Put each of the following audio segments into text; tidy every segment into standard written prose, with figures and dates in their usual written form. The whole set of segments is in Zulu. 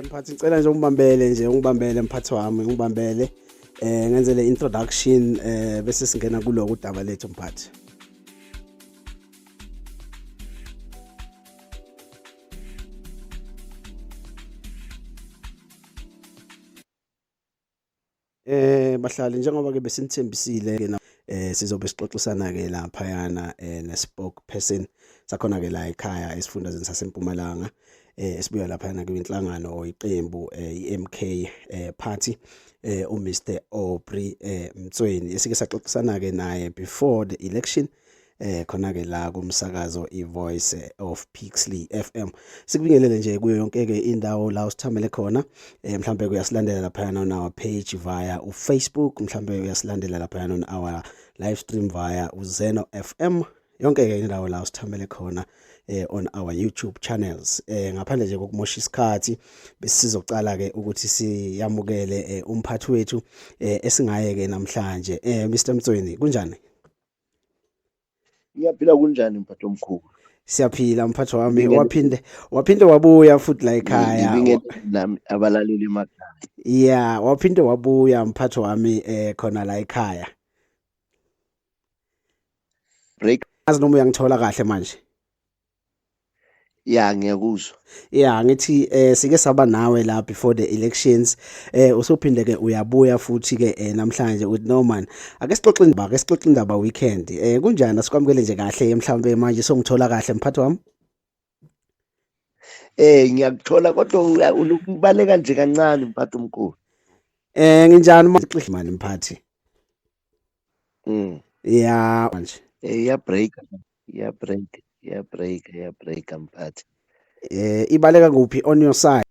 Mphathi, ngicela nje ungibambele nje, ungibambele mphathi wami, ungibambele ngenze le introduction, bese singena kuloko udaba lethu, mphathi. Bahlali, njengoba ke besinithembisile ke na sizobe sixoxisana ke lapha yana ne spokesperson sakhona ke la ekhaya esifundazweni saseMpumalanga, esibuya lapha yana kwinhlangano or iqembu iMK Party, uMr Aubrey Mtsweni, esike saxoxisana ke naye before the election khona ke la kumsakazo iVoice of Pixley FM. Sikubingelele nje kuyo yonke ke indawo la usithamele khona. Mhlambe uyasilandela lapha on our page via uFacebook, mhlambe uyasilandela lapha on our live stream via uZeno FM, yonke ke indawo la usithamele khona, on our YouTube channels. Ngaphandle nje kokumosha isikhathi, besizocala ke ukuthi siyamukele umphathi wethu esingaye ke namhlanje. Mr Mtsweni, kunjani? Ngiyaphila, kunjani mphathi omkhulu? Siyaphila mphathi wami. Waphinde wabuya futhi la ekhaya. Ngibingelele nami abalaleli emakhaya. Yeah, waphinde wabuya mphathi wami khona la ekhaya. Break. Azi noma uyangithola kahle manje? Ya, ngiyakuzwa. Yeah, ngithi sike saba nawe la before the elections, usuphinde ke uyabuya futhi ke namhlanje uthi, "No man, ake sixoxe indaba, ake sixoxe indaba weekend." Kunjani? Asikwamukele nje kahle. Mhlawumbe manje songithola kahle, mphathi wami? Ngiyakuthola, kodwa ulokubaleka nje kancane, mphathi omkhulu. Nginjani manje mphathi? Yeah, manje. Iya break, iya break, iya break, iya break, mphathi. Ibaleka kuphi on your side?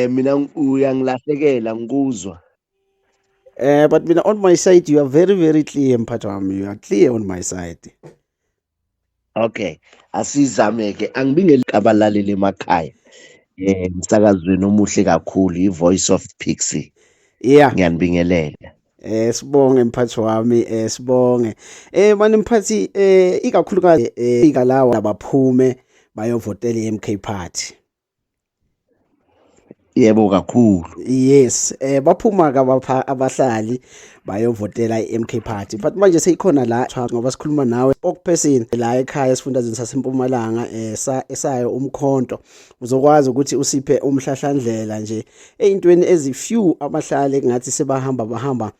Mina uyangilahlekela, ngikuzwa. But mina on my side you are very very clear, mphathi wami, you are clear on my side. Okay, asizame ke. Angibingeli abalaleli emakhaya. Umsakazweni omuhle kakhulu, iVoice of Pixie. Ngiyanibingelela. Sibonge mphathi wami, sibonge. Manje mphathi, ikakhulukazi ikalawa abaphume bayovotela iMK Party. Yebo, kakhulu. Yes, baphuma ke abahlali bayovotela iMK Party. But manje seyikhona la ngoba sikhuluma nawe spokesperson la ekhaya esifundazweni saseMpumalanga sa esayo umkhonto. Uzokwazi ukuthi usiphe umhlahlandlela nje eyintweni ezi-few abahlali ngathi sebahamba bahamba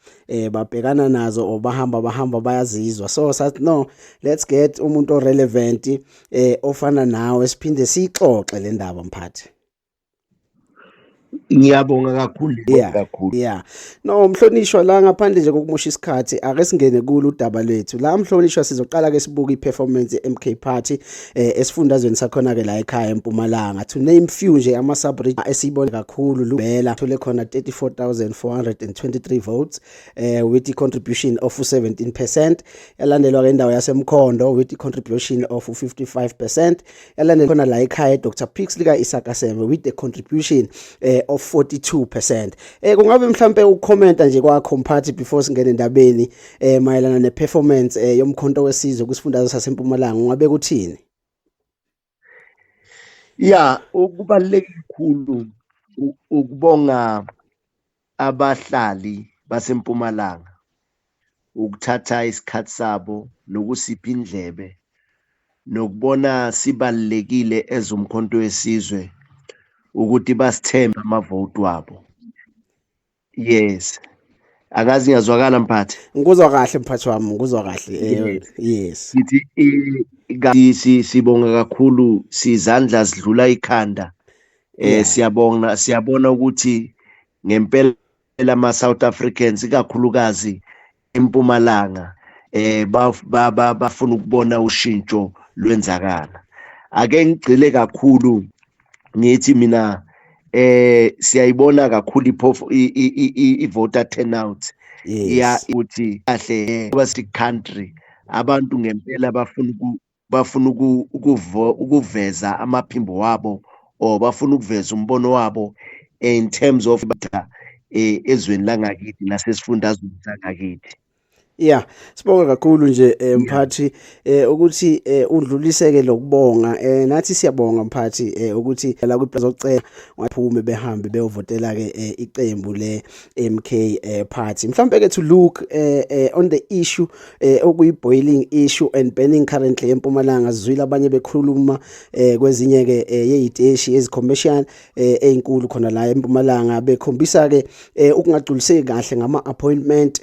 babhekana nazo or bahamba bahamba bayazizwa. So sathi, no, let's get umuntu o-relevant ofana nawe, siphinde siyixoxe le ndaba, mphathi. Ngiyabonga kakhulu kakhulu. Yeah. No, mhlonishwa, la ngaphandle nje kokumosha isikhathi, ake singene kulo udaba lwethu. La mhlonishwa, sizoqala ke sibuka iperformance ye-MK Party esifundazweni sakhona ke la ekhaya eMpumalanga. To name few nje ama sub esiyibona kakhulu, Lubela thole khona 34,423 votes with the contribution of 17%. Yalandelwa ke indawo yaseMkhondo with the contribution of 55%. Yalandelwa khona la ekhaya Dr Pixley ka Isaka Seme with the contribution of 42%. Kungabe mhlambe ukucomment-a nje kwakho mphathi before singene endabeni mayelana neperformance yomkhonto wesizwe kwisifundazwe saseMpumalanga, ungabe kuthini? Ya, okubaluleke kakhulu ukubonga abahlali baseMpumalanga ukuthatha isikhathi sabo nokusipha indlebe nokubona sibalulekile ezomkhonto wesizwe ukuthi basithembe amavoti wabo. Yes. Akazi ngiyazwakala, mphathi? Ngikuzwa kahle mphathi wami, ngikuzwa kahle. Yes. Ngithi sibonga kakhulu, sizandla sidlula ikhanda. Siyabonga, siyabona ukuthi ngempela ama South Africans, ikakhulukazi eMpumalanga, bafuna ukubona ushintsho lwenzakala. Ake ngigcile kakhulu ngithi mina siyayibona kakhulu i-voter turnout ya ukuthi kahle kuba si country abantu ngempela bafuna ukuveza amaphimbo wabo or bafuna ukuveza umbono wabo in terms of ezweni langakithi nasesifundazweni sangakithi. Yeah, sibonga kakhulu nje mphathi ukuthi udluliseke lokubonga. Nathi siyabonga mphathi ukuthi la kwizocela waphume behambe beyovotela ke iqembu le MK party. Mhlawumbe ke to look on the issue okuyi boiling issue and burning currently eMpumalanga, sizwile abanye bekhuluma kwezinye ke yeziteshi ezi-commercial ezinkulu khona la eMpumalanga, bekhombisa ke ukungagculiseki kahle ngama appointment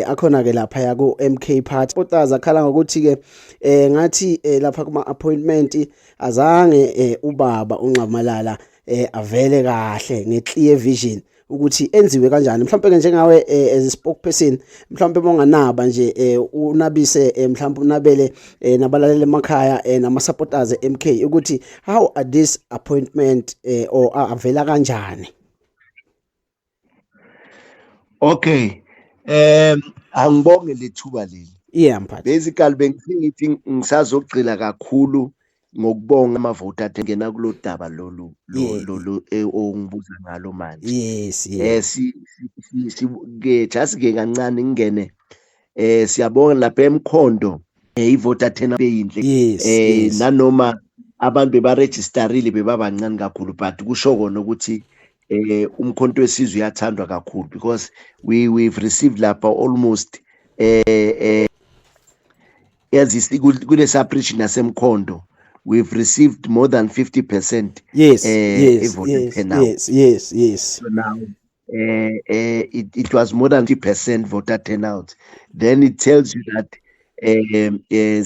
akhona ke lapha ya ku MK Party. Potaza akhala ngokuthi ke ngathi lapha kuma appointment azange ubaba uNxamalala avele kahle nge clear vision ukuthi enziwe kanjani. Mhlawumbe ke njengawe as a spokesperson, mhlawumbe bonganaba nje unabise, mhlawumbe unabele nabalaleli emakhaya nama supporters MK ukuthi how are this appointment or avela kanjani? Okay, angibonge lethuba leli. Yeah, mphathi. Basically bengithi ngisazogcila kakhulu ngokubonga amavoti athe ngena kulo daba lolu lolu ongibuza ngalo manje. Si ke just ke kancane ngingene, siyabonga lapha eMkhondo, i-vote athena beyinhle. Nanoma abantu bebaregisterile bebabancane kakhulu, but kusho kona ukuthi uMkhonto weSizwe uyathandwa kakhulu because we've received lapha almost yazi kule sub-region yaseMkhondo we've received more than 50% voter turnout. So now it was more than 50% voter turnout. Then it tells you that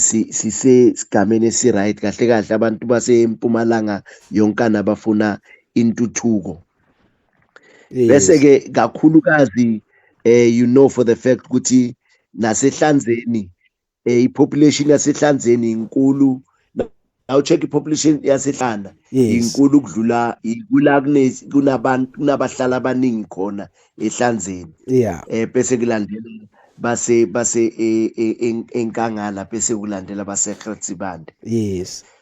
si sise sigameni esi right kahle kahle, abantu baseMpumalanga yonkana bafuna intuthuko. Bese ke kakhulukazi you know for the fact ukuthi nasehlanzeni i-population yaseHlanzeni inkulu. Now check i-population yasehlana inkulu kudlula kula kunabantu, kunabahlali abaningi khona eHlanzeni. Bese kulandela base eNkangala, bese kulandela base Gert Sibande.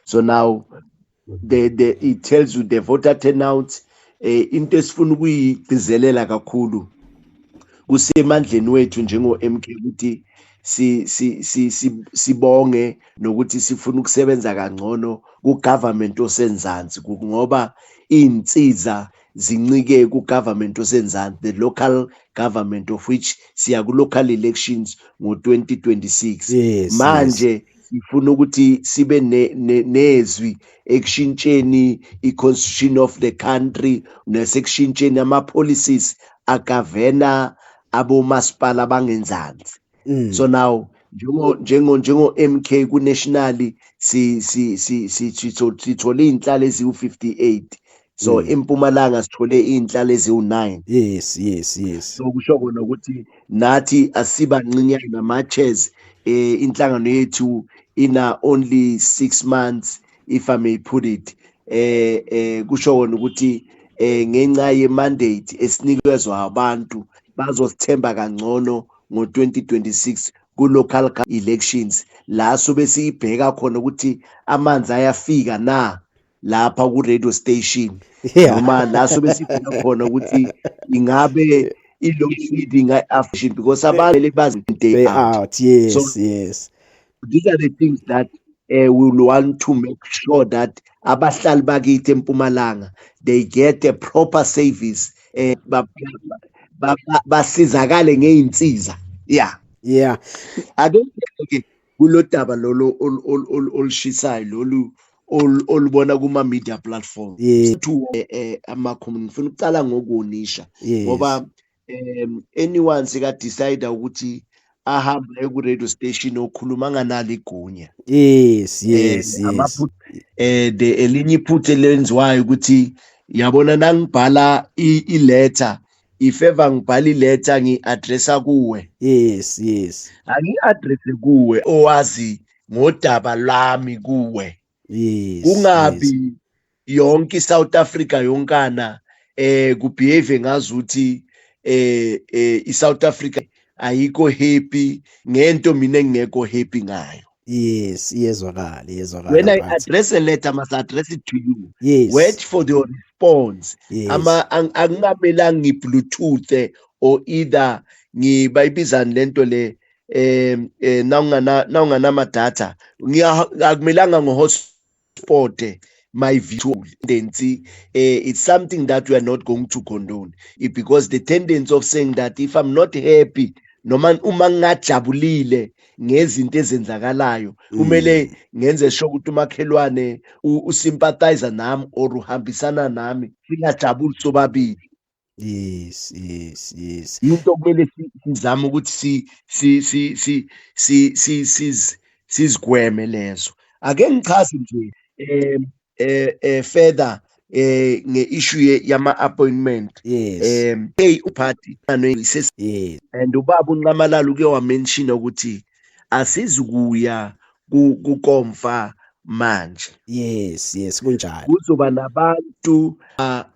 So now the it tells you the voter turnout. Into esifuna ukuyigcizelela kakhulu, kusemandleni wethu njengo MK ukuthi si si si sibonge nokuthi sifuna ukusebenza kangcono ku government osenzansi, ngoba insiza zincike ku government osenzansi, the local government, of which siya ku local elections ngo 2026. Manje sifuna ukuthi sibe nezwi ekushintsheni i-constitution of the country nasekushintsheni ama-policies a-governa abomasipala bangenzansi. So now njengo MK ku nationally si si si sithole inhlalo eziwu58, so eMpumalanga sithole inhlalo eziwu9. yes yes yes So kusho kona ukuthi nathi asibancinyana matches, inhlangano yethu ina only 6 months, if I may put it. Kusho kona ukuthi ngenxa ye mandate esinikezwa abantu bazosithemba kangcono ngo2026 ku local elections, la sobe siyibheka khona ukuthi amanzi ayafika na lapha ku radio station noma la sobe sibheka khona ukuthi ingabe i-load shedding ayi-affection, because abantu bazi day day out. Out, yes. So these are the things that we will want to make sure that abahlali bakithi eMpumalanga they get a proper service, basizakale ngeinsiza, yeah. Ake ke kulodaba lolo olushisayo lolu olubona kuma media platform to ama community, ngifuna ukucala ngokunisha ngoba anyone sika decide ukuthi ahambe ku radio station okhuluma nganalo igunya. The elinye iphutha elenziwayo ukuthi yabona nangibhala i-letter, if ever ngibhala i-letter ngi-addressa kuwe, yes yes angi-addresse kuwe owazi ngodaba lami kuwe. Kungabi yonke iSouth Africa yonkana kubehave ngazuthi iSouth Africa ayikho happy ngento mina engekho happy ngayo. Yes, iyezwakala, iyezwakala. When I Mphathi. address a letter, I must address it to you. Wait for your response. Ama angingamelanga ngi-bluetooth or either ngibayibizani lento le. Nawungana nawunganama data, akumelanga ngo-hotspot my view tendency. It's something that we are not going to condone it, because the tendency of saying that if I'm not happy, noma uma ngingajabulile ngezinto ezenzakalayo, kumele ngenze sure ukuthi umakhelwane usympathize nami or uhambisana nami, singajabuli sobabili. Into kumele sizame ukuthi si si si si si si sizigweme lezo. Ake ngichaze nje further nge-issue yama appointment. Hey, uphathi and ubaba uNxamalala uke wamention ukuthi asizukuya kukomfa manje. Yes, kunjalo. Kuzoba nabantu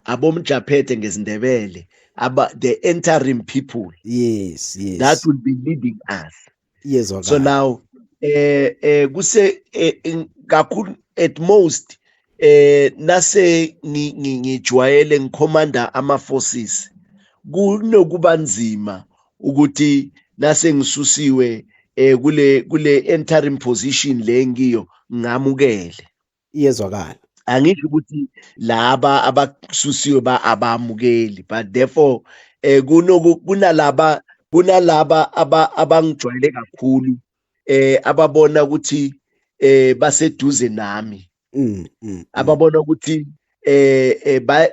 abomjaphethe ngezindebele, aba the interim people that will be leading us. Iyezwakala. So now kuse kakhulu, at most nase ngijwayele ngikhomanda ama forces, kunokuba nzima ukuthi nase ngisusiwe kule interim position le ngiyo, ngamukele. Iyezwakala. Angisho ukuthi laba abasusiwe ba abamukeli, but therefore kunoku kunalaba abangijwayele kakhulu, ababona ukuthi baseduze nami, ababona ukuthi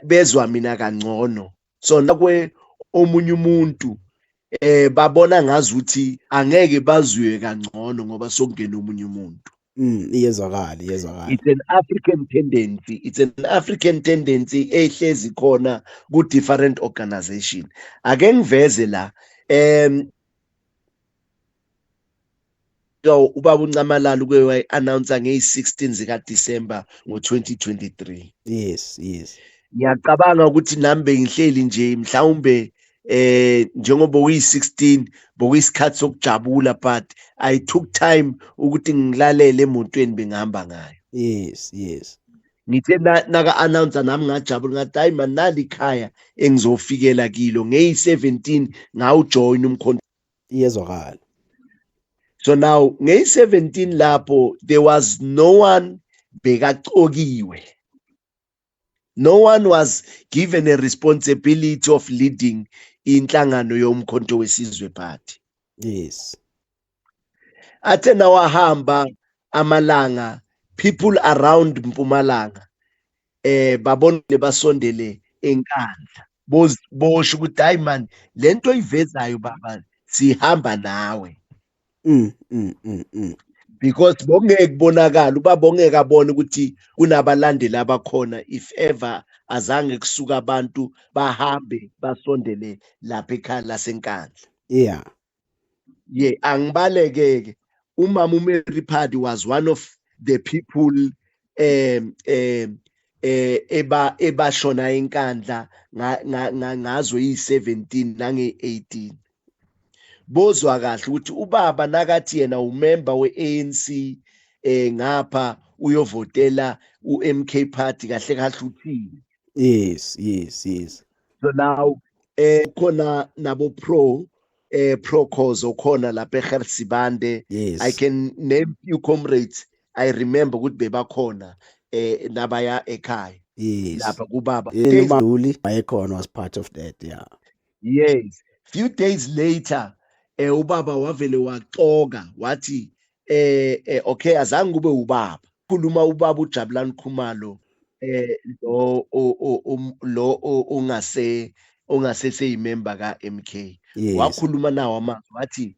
bezwa mina kangcono. So nakwe omunye umuntu, babona ngazuthi angeke bazwiwe kangcono ngoba sokungena omunye umuntu. Iyezwakala, iyezwakala. It's an African tendency, it's an African tendency ehlezi khona ku different organization. Ake ngiveze la, yo, ubaba uNxamalala uke wayi-announce ngeyi-16 zika December ngo-2023. Yes. Ngiyacabanga ukuthi nami bengihleli nje, mhlawumbe njengoba kuyi-16 bokuyisikhathi sokujabula, but I took time ukuthi ngilalele emotweni bengihamba ngayo. Yes. Ngithe naka announce, nami ngajabula, ngathi, "Hayi man, nali ikhaya engizofikela kilo." Ngeyi-17 ngawujoin umkhonto. Iyezwakala. So now ngeyi-17 lapho there was no one bekacokiwe, no one was given a responsibility of leading inhlangano yoMkhonto weSizwe Party. Athe nawahamba amalanga, people around Mpumalanga babone basondele eNkandla, bosho ukuthi, "Hayi man, lento oyivezayo baba, sihamba nawe." Because bongeke kubonakala, ubaba ongeke abone ukuthi kunabalandeli abakhona if ever azange kusuka abantu bahambe basondele lapha ekhaya laseNkandla. Yeah, angibaleke-ke, umama uMary Phadi was one of the people eba ebashona eNkandla ngazo yi-17 nange-18. Bozwa kahle ukuthi ubaba nakathi yena umember we-ANC, ngapha uyovotela uMK Party, kahle kahle uthini? Yes. So now khona nabo pro cause okhona lapha eGert Sibande. I can name few comrades I remember ukuthi bebakhona nabaya ekhaya lapha kubaba. Ubabuli wayekhona, was part of that, yeah. Yes, few days later ubaba wavele waxoka, wathi okay, azange kube ubaba khuluma, ubaba uJabulani Khumalo lo lo ongasese yimember ka MK, wakhuluma nawo amazwi, wathi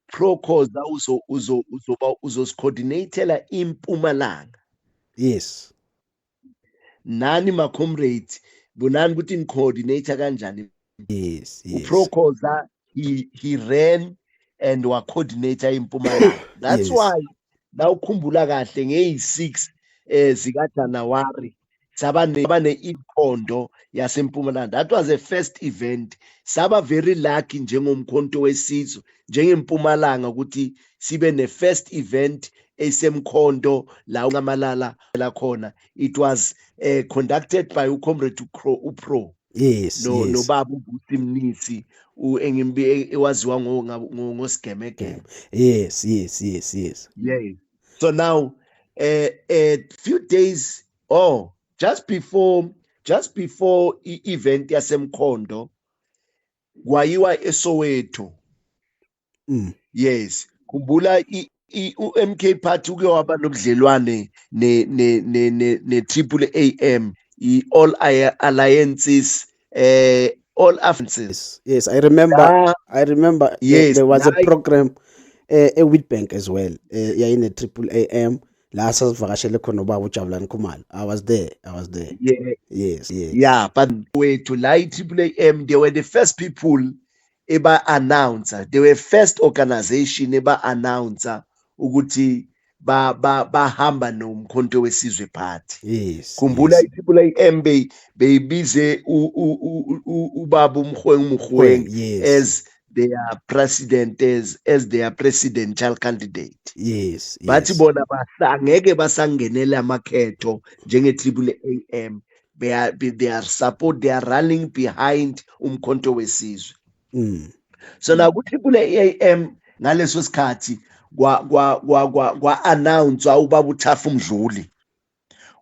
pro cause uzo uzo uzoba uzosicoordinatela impumalanga. Nani ma comrades, bonani ukuthi ni coordinate kanjani. UProcosa, he ran and wa coordinator impumalanga. That's why nawukhumbula kahle ngeyi-6 zika January saba ne ikhondo yasempumalanga. That was a first event. Saba very lucky njengomkhonto wesizwe, njengempumalanga, ukuthi sibe ne first event esemkhondo la uNxamalala la khona. It was conducted by ucomrade uPro. Yes. No. Yes. Nobaba uBusi Mnisi engimbi ewaziwa ngosigemegeme. Yes. Yeah, so now a few days oh just before i-event yasemkhondo, kwayiwa eSoweto. Yes, khumbula u-MK Party uke waba nobudlelwane ne Triple AM, i All Alliances, All Alliances. Yes, I remember. I remember there was a program e-Witbank as well. Yayine Triple AM la sasivakashele khona ubaba uJabulani Khumalo. I was there. I was there. Yes. Yeah, but wethu la, i-Triple AM, they were the first people eba announcer, they were first organization eba announcer ukuthi ba ba bahamba noMkhonto weSizwe Party. Khumbula, i-Triple AM beyibize ubaba uMogoeng Mogoeng as their president, as their presidential candidate. Bathi bona angeke basangenela amakhetho njenge Triple AM, they are support, they are running behind uMkhonto weSizwe. So now ku Triple AM ngaleso sikhathi kwa announce ubaba uThafu Mdluli,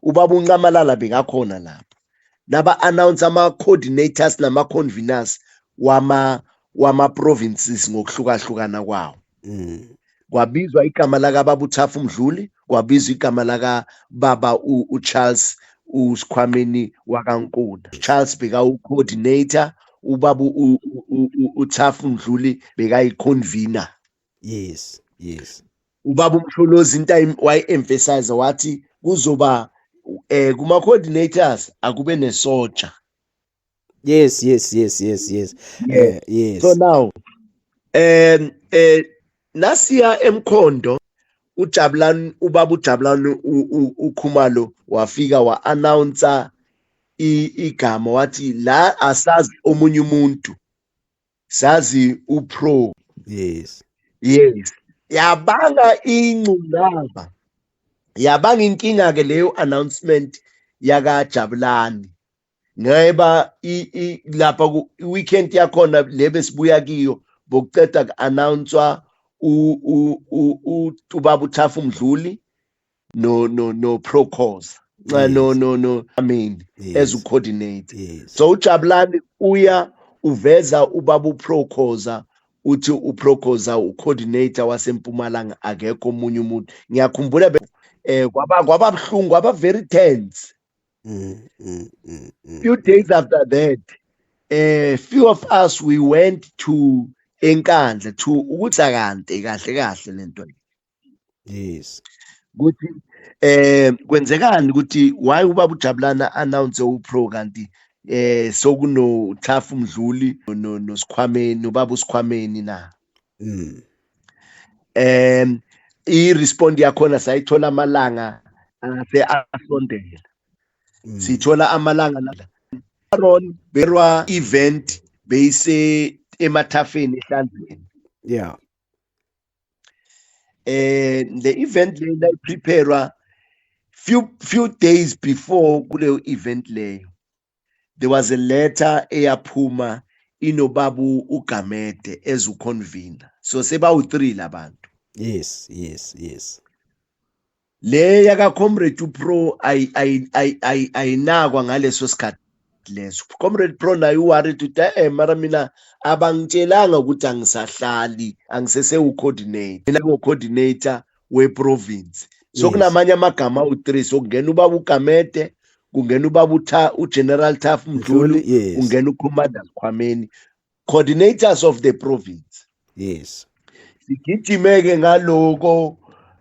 ubaba uNcamalala bekakhona lapho, naba announce ama coordinators nama conveners wama provinces ngokuhlukahlukana kwawo. Kwabizwa igama laka baba uThafu Mdluli, kwabizwa igama laka baba uCharles uSikhwameni wakaNkuna. Charles beka u-coordinator, ubaba uThafu Mdluli beka i-convener. Ubaba uMsholozi into wayi-emphasize, wathi kuzoba kuma coordinators akube nesotsha. Yes. So now nasiya emkhondo, uJabulani, ubaba uJabulani uKhumalo wafika wa-announce igama, wathi la asazi omunye umuntu, sazi uPro. Yes, yabanga ingcunaba, yabanga inkinga ke leyo announcement yakaJabulani, ngoba lapha ku weekend yakhona lebe sibuya kiyo bokuceda ku-announcewa ubaba uThafu Mdluli no Procos, no, I mean, as ucoordinator. So uJabulani uya uveza ubaba uProcosa, uthi uProcosa ucoordinator wasempumalanga, akekho omunye umuntu. Ngiyakhumbula kwaba buhlungu, kwaba very tense. Few days after that, few of us, we went to eNkandla to ukuthi akante kahle kahle lento ukuthi kwenzekani, ukuthi why ubaba uJabulana announce uPro kanti sokuno Thafu Mdluli no noSikhwameni, nobaba uSikhwameni na? I respond yakhona sayithola amalanga ase asondela. Sithola amalanga la Aaron berwa event beyise emathafeni ehlanzeni. Le event le nayipreparewa, few days before kuleyo event leyo, there was a letter eyaphuma inobabu uGamede as uconvener, so sebawu 3 labantu. Le yaka Comrade uPro ayinakwa ngaleso sikhathi leso. Comrade Pro naye uworried ukuthi mara mina abangitshelanga ukuthi angisahlali, angisese ucoordinator, mina ngo-coordinator we-province. So kunamanye amagama awu-3, so kungena ubaba uGamede, kungena ubaba uGeneral Thafu Mdluli, kungena uCommander Sikhwameni, coordinators of the province. Sigijimeke ngaloko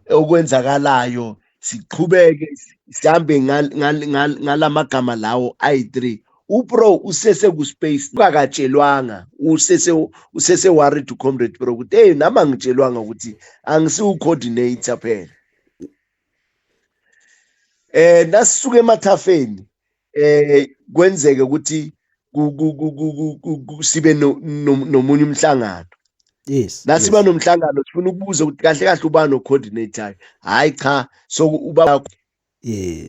okwenzakalayo, siqhubeke sihambe ngalamagama lawo ayi-3. UPro usese ku-space, ungakatshelwanga, usese worried uComrade Pro ukuthi hey, nami angitshelwanga ukuthi angisiwu-coordinator phela. Nasisuka emathafeni, kwenzeke ukuthi sibe nomunye umhlangano. Nasiba nomhlangano, sifuna ukubuza ukuthi kahle kahle ubani no-coordinator. Hayi cha, so uba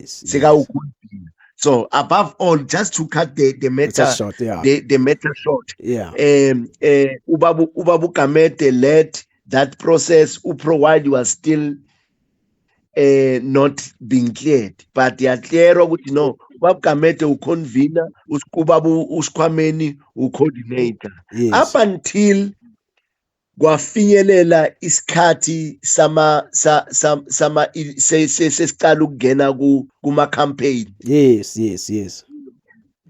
sekawu-convener. So above all, just to cut the matter short, yeah. the matter short. Yeah. Ubabu Gamede led that process. Upro while he was still not being cleared, but yaclear ukuthi no, Ubaba Gamede uconvener, uBaba uSkhwameni ucoordinator. Yes. Up until kwafinyelela isikhathi sama sama sesiqala ukungena kuma campaign. Yes, yes, yes.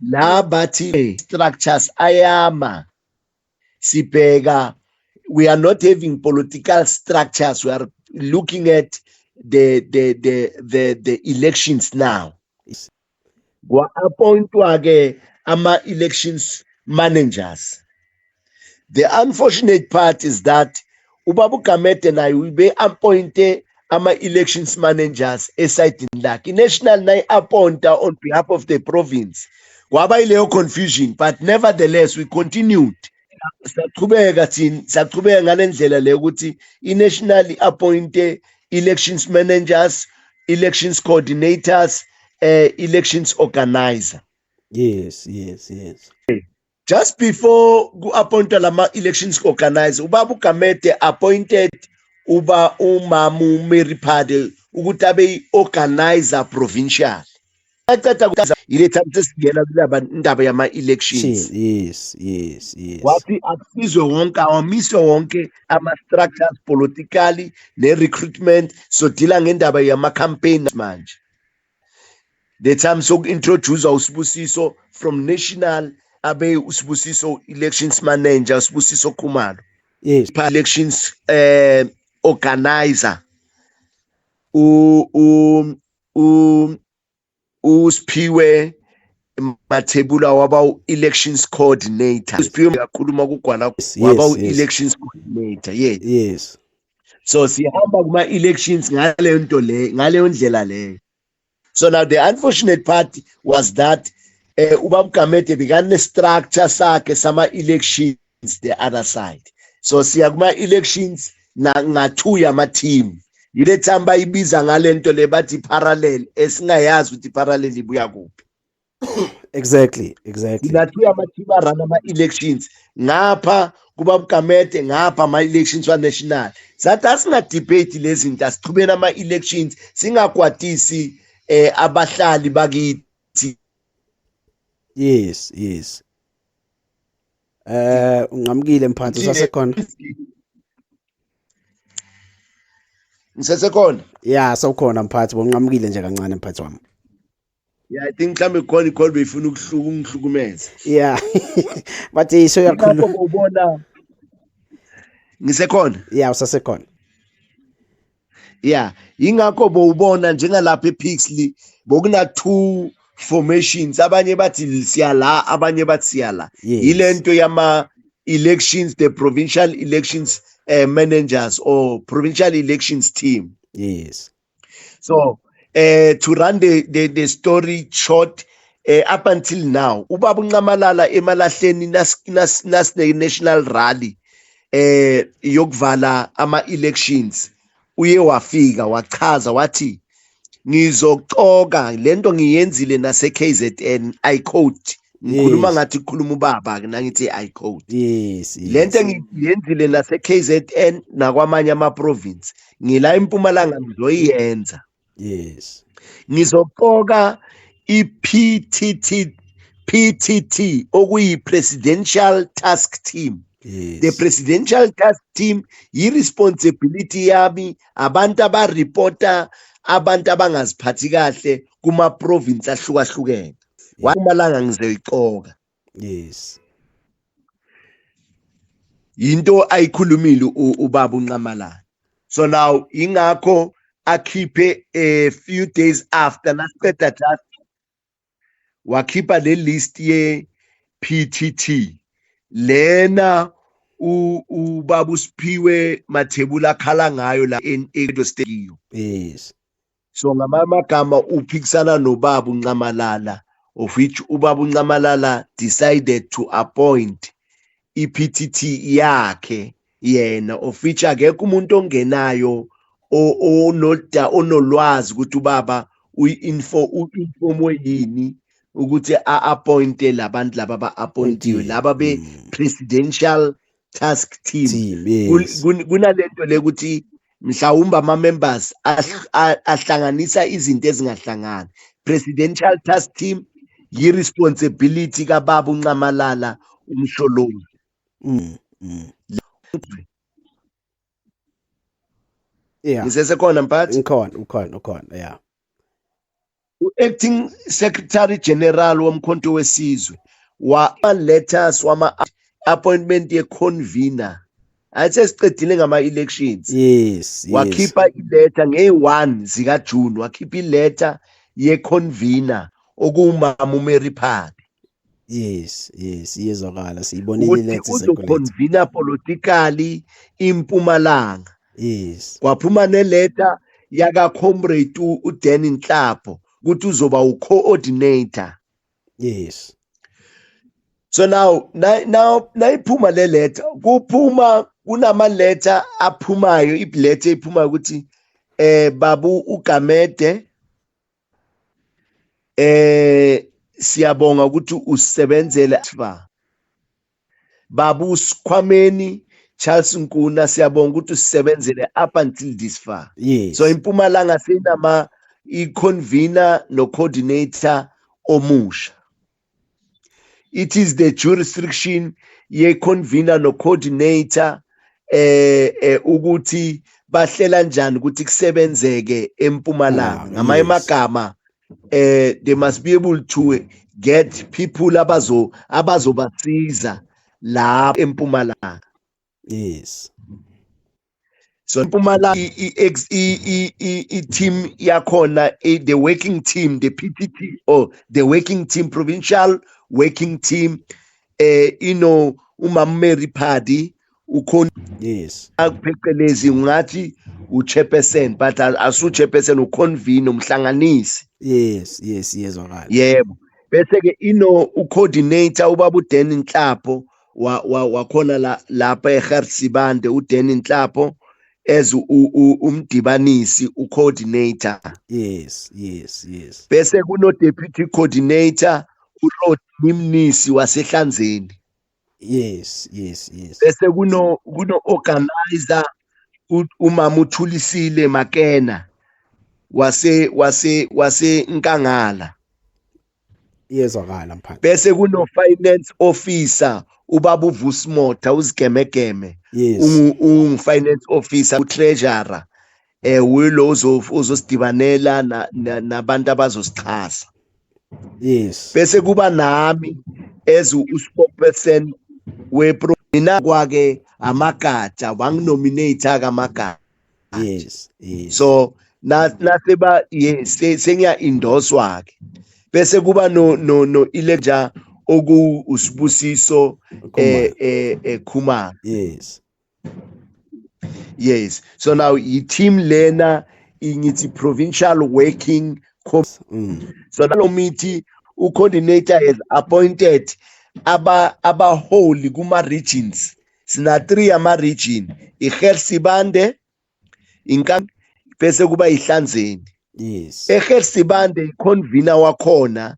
La bathi structures ayama sibheka, we are not having political structures, we are looking at the elections now. Yes. Kwa appointwa ke ama elections managers. The unfortunate part is that Ubaba Gamede naye ube appointe ama elections managers esayidini lakhe. I-national naye appointa on behalf of the province. Kwaba ileyo confusion, but nevertheless we continued. Saqhubeka thina, saqhubeka ngalendlela le ukuthi i-national appointe elections managers, elections coordinators, elections organizer. Yes, yes, yes. Just before ku-appointwa lama elections organizer, Ubaba uGamede appointed uba uMamu Mary Phadi ukuthi abe i-organizer provincial. Aqeda ile time sesingena kulaba indaba yama elections. Yes, yes, yes. Wathi akusizwe wonke, awamiswe wonke ama structures politically ne recruitment, so deala ngendaba yama campaign manje. The time soku introduce uSibusiso from national abe uSibusiso elections manager, uSibusiso Khumalo. Yes. Elections organizer uSiphiwe Mathebula waba elections coordinator. uSiphiwe yakhuluma kugwala waba elections coordinator. Yes. Yes. So sihamba kuma elections ngaleyo nto le, ngaleyo ndlela leyo. So now the unfortunate part was that Ubaba Gamede bekane structure sakhe sama elections the other side. So siya kuma elections na nga2 yama team. Yile time bayibiza ngalento le bathi parallel, esingayazi ukuthi parallel ibuya kuphi. Exactly, exactly. Nga2 yama team arun ama elections ngapha kuBaba Gamede, ngapha ama elections wa national. Sathi asinga debate lezi zinto, asichubeni ama elections, singakwatisi abahlali bakithi. Yes, yes. Unqamukile mphathi, usasekhona? Ngisesekhona? Yeah, sawukhona mphathi, bonqamukile nje kancane mphathi wami. Yeah, I think mhlambe khona ikhona beyifuna ukungihlukumeza. Yeah. Bathi iso yakhuluma. Ubona ngisekhona? Yeah, usasekhona. Yeah, ingakho bowubona njengalapha ePixley bokuna 2 formations, abanye bathi siya la, abanye bathi siya la. Ilento yama elections, the provincial elections managers or provincial elections team. Yes. So to run the story short, up until now ubaba uNxamalala emalahleni nas national rally yokuvala ama elections, uye wafika wachaza wathi ngizoxoka lento ngiyenzile nase KZN, I quote, ngikhuluma ngathi kukhuluma ubaba ke nangithi I quote. Yes, yes. Lento ngiyenzile nase KZN nakwamanye ama province, ngila eMpumalanga ngizoyenza. Yes. Ngizoqoka i-PTT, PTT okuyi Presidential Task Team. Yes. The Presidential Task Team yi responsibility yami, abantu abareporta abantu abangaziphathi kahle kuma province ahlukahlukene. Mpumalanga ngizoyiqoka. Yes. Into ayikhulumile ubaba uNxamalala. So now ingakho akhiphe a few days after nasiqeda just wakhipha le list ye PTT lena ubaba uSiphiwe Mathebula akhala ngayo la edo state. Yes. So ngamagama uphikisana nobaba uNxamalala, of which ubaba uNxamalala decided to appoint iPTT yakhe yena, of which akekho umuntu ongenayo onolwazi ukuthi ubaba uyi-info u-informwe yini ukuthi a-appointe labantu laba ba-appointiwe laba be-presidential task team. Team, yes. Kunalento le ukuthi mhlawumbe ama-members ahlanganisa izinto ezingahlangani. Presidential task team yi-responsibility kababa uNxamalala uMsholozi. Ngisesekhona, mphathi? Ngikhona, ukhona, ukhona, yeah. U-acting secretary general woMkhonto weSizwe wa letters wama appointment ye-convener, athi sesiqedile ngama-elections. Wakhipha iletter ngeyi-1 zikaJune, wakhipha iletter ye-convener okuwumama uMary Phadi. Yes, iyezwakala, siyibonile. Ukuthi Iletter circulate. Uzoconvena politically impumalanga. Kwaphuma neleta yaka comrade uDanny Nhlapho ukuthi uzoba ucoordinator. So now now nayiphuma le letter, kuphuma kunama letter aphumayo, iletter ephumayo ukuthi babu uGamede, siyabonga ukuthi usebenzele fa babu Sikhwameni Charles Nkuna, siyabonga ukuthi usebenzele up until this far. So impumalanga seyinama i-convener no-coordinator omusha. It is the jurisdiction ye-convener no-coordinator ukuthi bahlela njani ukuthi kusebenzeke eMpumalanga. Ngamanye amagama, they must be able to get people abazobasiza la eMpumalanga. So eMpumalanga i team yakhona, the working team, the PTT or the working team, provincial working team, ino umama Mary Phadi ukhona. Phecelezi ungathi uchairperson, but asu chairperson, uconvene, umhlanganisi. Yes, iyezwakala. Yebo, bese ke ino ucoordinator ubaba uDanny Nhlapho wakhona la lapha eGert Sibande, uDanny Nhlapho as umdibanisi, ucoordinator. Bese kuno deputy coordinator uRodney Mnisi waseHlanzeni. Bese kuno organizer umama uThulisile Makena wase Nkangala. Iyezwakala, mphathi. Bese kuno finance officer ubaba uVusimotha uzigemegeme. Ungu finance officer, utreasurer, wilo uzosidibanela nabantu abazosixhasa. Bese kuba nami as uspokesperson wepro, mina kwake amagatsha wanginominate ka amagatsha. So na naseba, yes, sengiya endorswa ke, bese kuba no elector oku uSibusiso Khumalo. Yes, so now i team lena ingithi provincial working so nalo mithi ucoordinator has appointed abaholi kuma regions. Sina 3 ama region, iGert Sibande, inka bese kuba iHlanzeni. EGert Sibande iconvener wakhona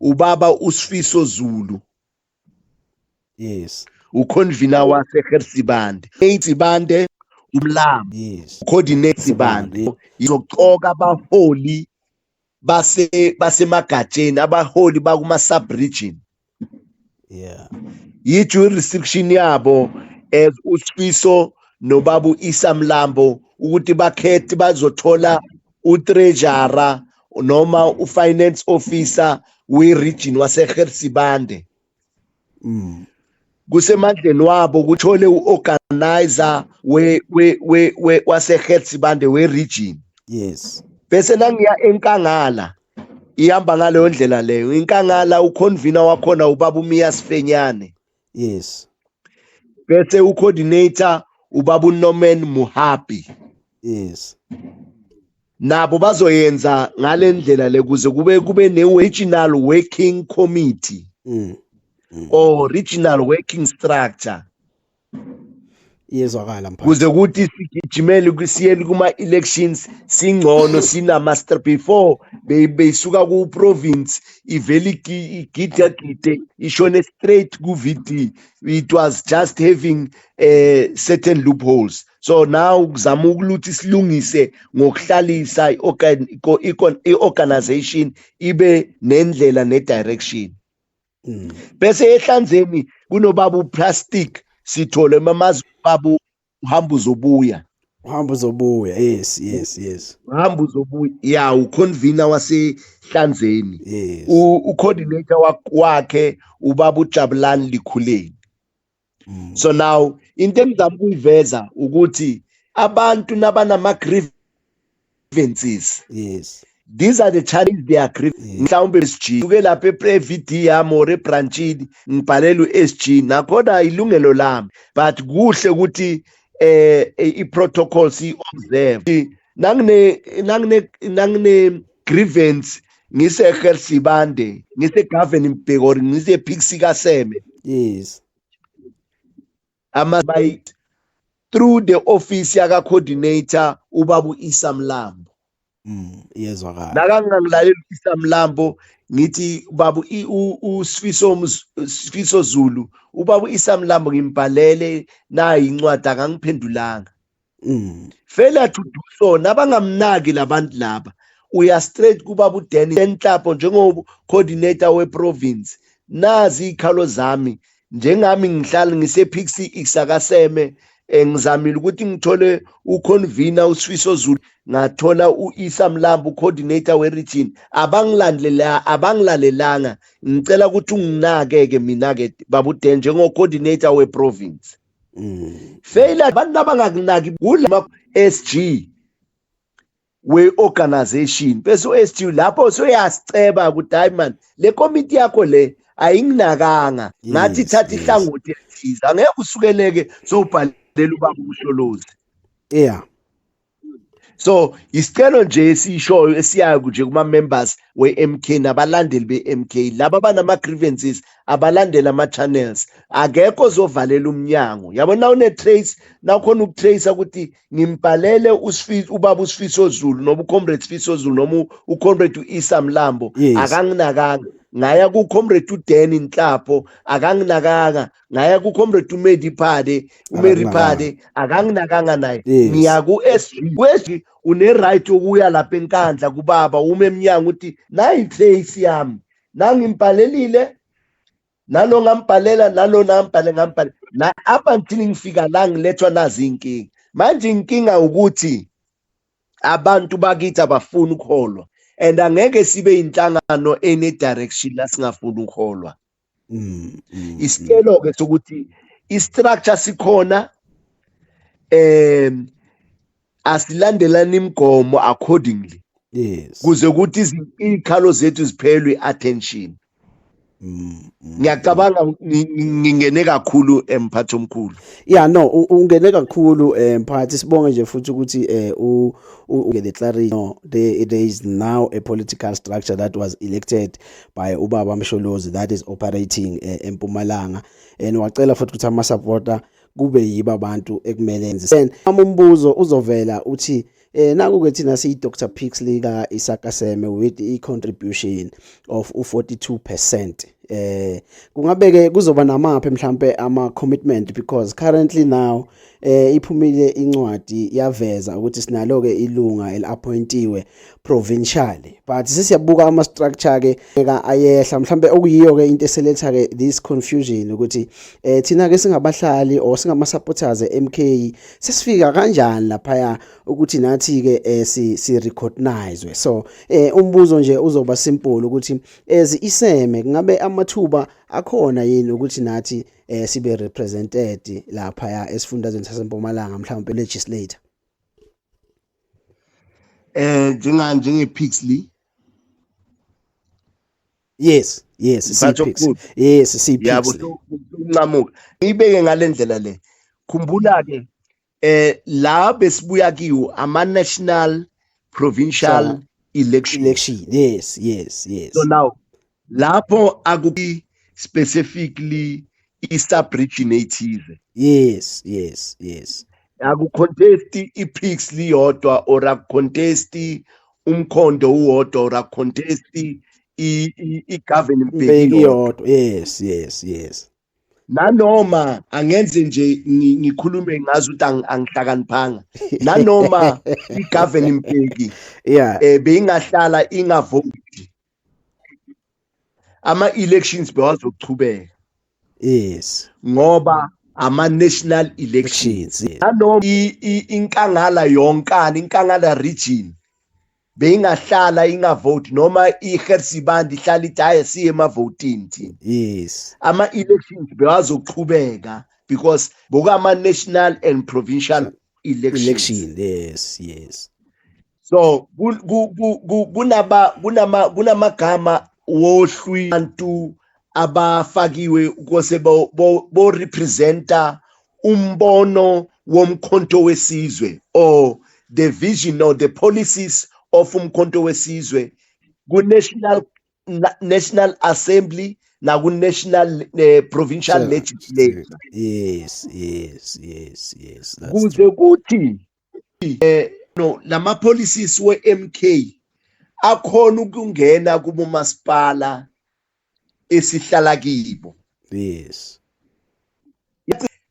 ubaba uSifiso Zulu. Uconvener waseGert Sibande, Sibande umlambo. Coordinate Sibande izocoka abaholi basemagatsheni, abaholi bakuma sub region. Yi-jurisdiction yabo as uSifiso nobabu Isa Mlambo ukuthi bakhethe bazothola utreasurer noma ufinance officer we-region waseGert Sibande. Kusemandleni wabo kuthole uorganizer we waseGert Sibande we-region. Bese nangiya eNkangala ihamba ngaleyo ndlela leyo. Inkangala uconvener wakhona ubaba uMiya Sifenyane. Bese ucoordinator ubaba uNorman Muhabi. Nabo bazoyenza ngale ndlela le kuze kube ne-regional working committee or regional working structure. Iyezwakala, mphathi. Kuze kuthi sigijimele kusiyeni kuma elections singcono sinama before beyisuka ku province ivele igida gide ishone straight ku VD. It was just having certain loopholes, so now kuzama ukuthi silungise ngokuhlalisa i-organization ibe nendlela ne-direction. Bese ehlanzeni kunobaba uPlastic Sithole, mamazi baba, uhamba uzobuya. Uhamba uzobuya, yes. Uhamba uzobuya, ya, uconvener wasehlanzeni. Ucoordinator wakhe ubaba uJabulani Likhuleni. So now into engizama ukuyiveza ukuthi abantu nabanama grievances, these are the challenges they are grieving. Mhlawumbe SG uke lapha e-VD yami or ebranchini, ngibhalela u-SG, nakhona ilungelo lami, but kuhle ukuthi i-protocol si-observe. Nangine grievance ngise Sibande, ngise Govan Mbeki or ngise Pixie kaSeme, ama by through the office yaka coordinator ubaba uIsa Mlambo. Iyezwakala. Nakangangilaleli uIsa Mlambo, ngithi baba uSifiso Sifiso Zulu, ubaba uIsa Mlambo ngimbhalele nayi incwadi, akangiphendulanga. Failure to do so, nabangamnaki labantu laba, uya straight kubaba uDanny Nhlapho njengo coordinator we-province. Nazi ikhalo zami, njengami ngihlala ngise-Pixie Isakaseme, ngizamile ukuthi ngithole uconvener uSifiso Zulu, ngathola uIsa Mlambo ucoordinator we-region, abangilandela, abangilalelanga. Ngicela ukuthi unginake ke mina ke baba uDan njengo coordinator we-province. Failure, abantu abangakunaki kulama SG we-organization, bese u-SG lapho soyasiceba ukuthi hayi man, le komiti yakho le ayinginakanga ngathi thatha ihlangothi elithize. Angeke usukeleke sowubhalela ubaba uMsholozi. So isicelo nje esishoyo esiyayo nje kuma members we-MK nabalandeli be-MK laba abanama grievances, abalandela ama channels, akekho ozovalela umnyango, yabona. Une trace nakhona ukutrace ukuthi ngimbhalele uSifiso, ubaba uSifiso Zulu noma uComrade Sifiso Zulu noma uComrade uIsa Mlambo, akanginakanga. Ngaya kuComrade uDanny Nhlapho, akanginakanga. Ngaya kuComrade uMedi Phade, uMary Phade, akanginakanga naye. Ngiya ku-SG. Ku-SG une right yokuya lapha enkandla kubaba, ume eminyango uthi nayi trace yami, nangimbhalelile nalo, ngambhalela nalo, ngambhale, ngambhale na up until ngifika la ngilethwa nazi inkinga. Manje inkinga ukuthi abantu bakithi abafuni ukukholwa, and angeke sibe inhlangano ene direction la singafuni ukukholwa. Isicelo ke sokuthi i-structure sikhona, asilandelani imigomo accordingly kuze ukuthi izikhalo zethu ziphelwe attention. Ngiyacabanga ngingene kakhulu, emphathi omkhulu. Yeah, no, ungene kakhulu, mphathi. Sibonge nje futhi ukuthi u the clarity. No, there is now a political structure that was elected by ubaba Msholozi that is operating eMpumalanga, and wacela futhi ukuthi ama supporter kube yibo abantu ekumele enze. Then umbuzo uzovela uthi naku ke thina siyi Dr Pixley ka Isaka Seme with i contribution of u42%, kungabe ke kuzoba namaphi mhlambe ama commitment? Because currently now iphumile incwadi yaveza ukuthi sinalo ke ilunga eliappointiwe provincially, but sesiyabuka ama structure ke ayehla, mhlambe okuyiyo ke into eseletha ke this confusion ukuthi thina ke singabahlali or singama supporters eMK sesifika kanjani lapha ukuthi nathi ke si recognize. So umbuzo nje uzoba simple ukuthi as iseme kungabe amathuba akhona yini ukuthi nathi sibe represented lapha ya esifundazweni saseMpumalanga, mhlawumbe legislator? Njenge Pixley. Yes, Mphathi si Pix. Omkhulu. Yes, si Yabo. Pixley. Unqamuka ngiyibeke ngalendlela le. Khumbula ke la besibuya kiwo ama national, provincial election. Election, yes. So now lapho akuki specifically. I-sub region ethize. Yes. Akucontest iPixley yodwa or akucontest uMkhonto uwodwa or akucontest i-Govan Mbeki Mbeki yodwa. Yodwa, yes. Nanoma angenze nje ngikhulume ngazi ukuthi angihlakaniphanga, nanoma iGovan Mbeki beyingahlala ingavoti, ama elections bewazochubeka ngoba ama national elections. Elections, yes. Nanoma iNkangala yonkana, iNkangala region beyingahlala ingavoti, noma iGert Sibande ihlala ithi hayi, siye emavotini thina, ama elections bewazochubeka because bokama national and provincial elections. Election, yes. So kunaba kunama kunamagama wohlwi bantu abafakiwe ukose bo representa umbono woMkhonto weSizwe or the vision or the policies of uMkhonto weSizwe ku National Assembly na ku national provincial legislature. Yes, that's Kuze true. kuthi no lama policies we-MK akhona ukungena kubomasipala esihlala kibo.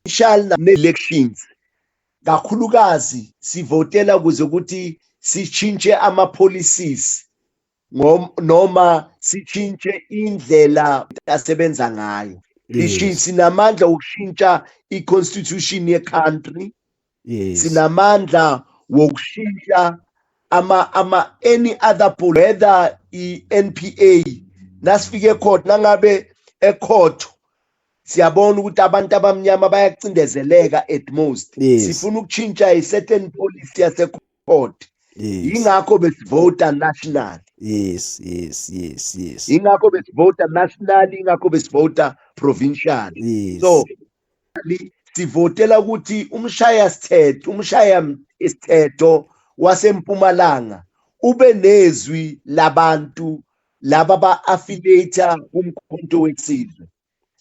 Shall elections kakhulukazi sivotela ukuze ukuthi sichintshe ama policies noma sichintshe indlela asebenza ngayo. Sinamandla okushintsha i-constitution ye-country. Sinamandla wokushintsha ama any other whether i-NPA nasifike ecourt, nangabe ecourt siyabona ukuthi abantu abamnyama bayacindezeleka at most, sifuna ukutshintsha i certain policy yase court. Ingakho besivota national. Ingakho besivota national, ingakho besivota provincial. So sivotela ukuthi umshaya isithetho waseMpumalanga ube nezwi labantu laba ba-affiliate kuMkhonto weSizwe.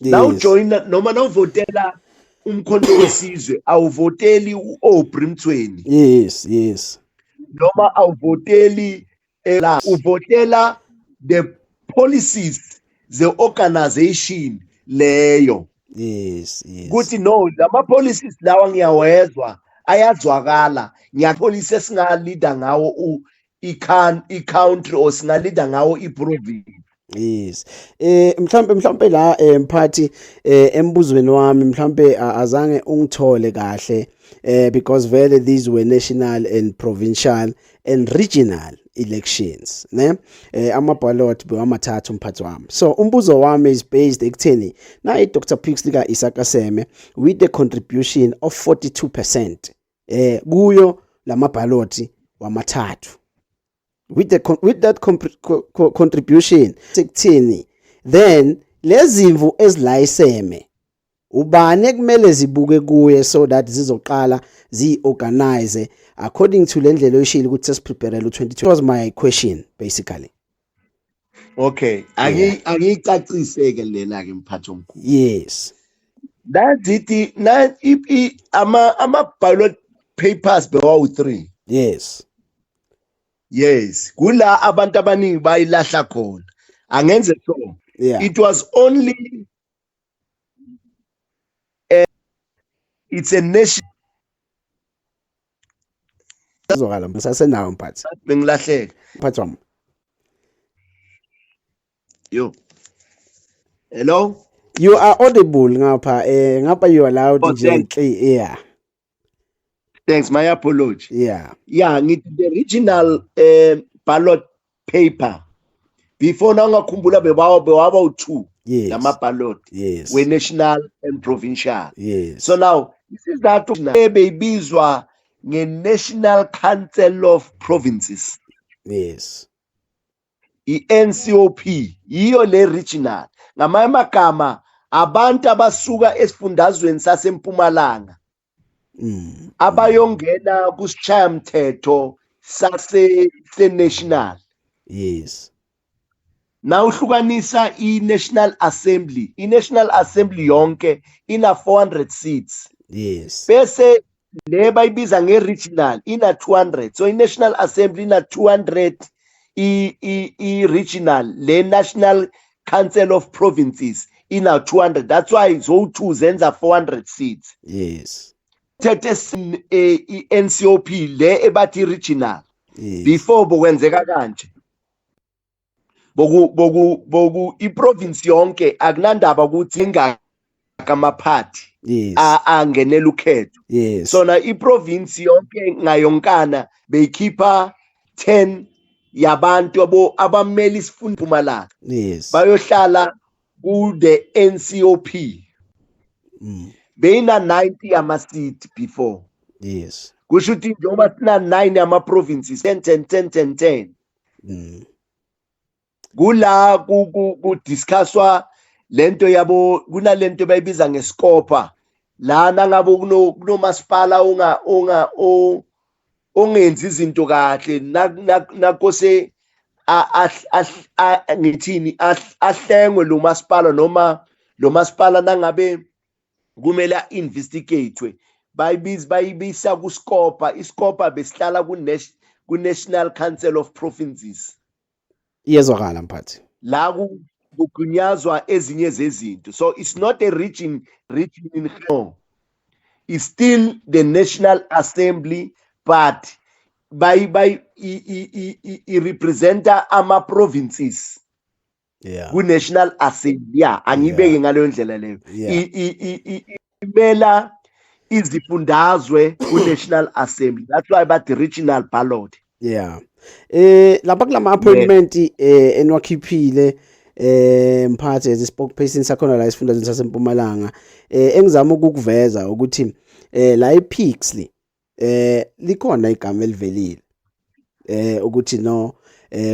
Nawujoyina noma nawuvotela uMkhonto weSizwe, awuvoteli u-Aubrey Mtsweni. Noma awuvoteli la, uvotela the policies the organization leyo. Kuthi no, lama policies lawa ngiyawezwa, ayazwakala, ngiyapolicy esingalida ngawo i-country or singalida ngawo i-province. Yes. Mhlambe la mphathi, embuzweni wami mhlambe azange ungithole kahle, because vele these were national and provincial and regional elections, ne? Ama ballot bewamathathu, mphathi wami. So umbuzo wami is based ekutheni na Dr Pixley ka Isaka Seme with the contribution of 42% kuyo lama ballot wamathathu, with that contribution sekuthini then lezimvu ezilayiseme ubani ekumele zibuke kuye so that zizoqala zi-organize according to le ndlela oyishilo ukuthi sesiprepare u-2020? Was my question basically. Okay, angiyicacise ke lena ke, mphathi omkhulu. Nazithi na ama ballot papers bewawu 3. Yes, kula abantu abaningi bayilahla khona. Angenze so. It was only it's a nation. Zwakala, ngisasenawo mphathi. Bengilahleka. Mphathi wami. Yo. Hello? You are audible ngapha, ngapha you are loud Oh, nje thanks. clear. Yeah. Thanks, my apology. Yeah, ngithi the original ballot paper before, nawungakhumbula, bewaba u2 lama ballot we national and provincial. So now isizathu ebeyibizwa nge-National Council of Provinces, i-NCOP, yiyo le regional. Ngamanye amagama, abantu abasuka esifundazweni saseMpumalanga abayongena kusishayamthetho sase se-national. Na uhlukanisa i-National Assembly, i-National Assembly yonke ina 400 seats. Bese le bayibiza nge-regional ina 200. So i-National Assembly ina 200, i-regional le National Council of Provinces ina 200. That's why zo-two zenza 400 seats. Thethe i-NCOP le ebathi regional. Before bokwenzeka kanje, boku i-province yonke, akunandaba ukuthi ingaka amaphathi angenela ukhetho. Sona i-province yonke ngayonkana beyikhipha 10 yabantu abo abamele isifunda Mpumalanga, bayohlala ku the NCOP. Beyina 90 ama seat before. Kusho ukuthi njengoba sina 9 ama provinces, 10 10 10 10 10, kula ku discusswa lento yabo. Kunalento bayibiza nge-SCOPA la, nangabe kunomasipala onga ongenzi izinto kahle, nakose ngithini, ahlengwe lo masipala, noma lo masipala nangabe kumele investigate, bayibiza bayibisa ku-SCOPA. I-SCOPA besihlala ku National Council of Provinces. Iyezwakala, mphathi. La kugunyazwa ezinye zezinto. So it's not a region in, no, it's still the National Assembly, but by i representa ama provinces ku National Assembly. Yeah, angibeke ngaleyo ndlela leyo. Imela izifundazwe ku National Assembly. That's why bathi regional ballot. Yeah, lapha kulama appointment enwakhiphile, mphathi, as spokesperson sakhona la esifundazweni saseMpumalanga, engizama ukukuveza ukuthi la ePixley likhona igama elivelile ukuthi no,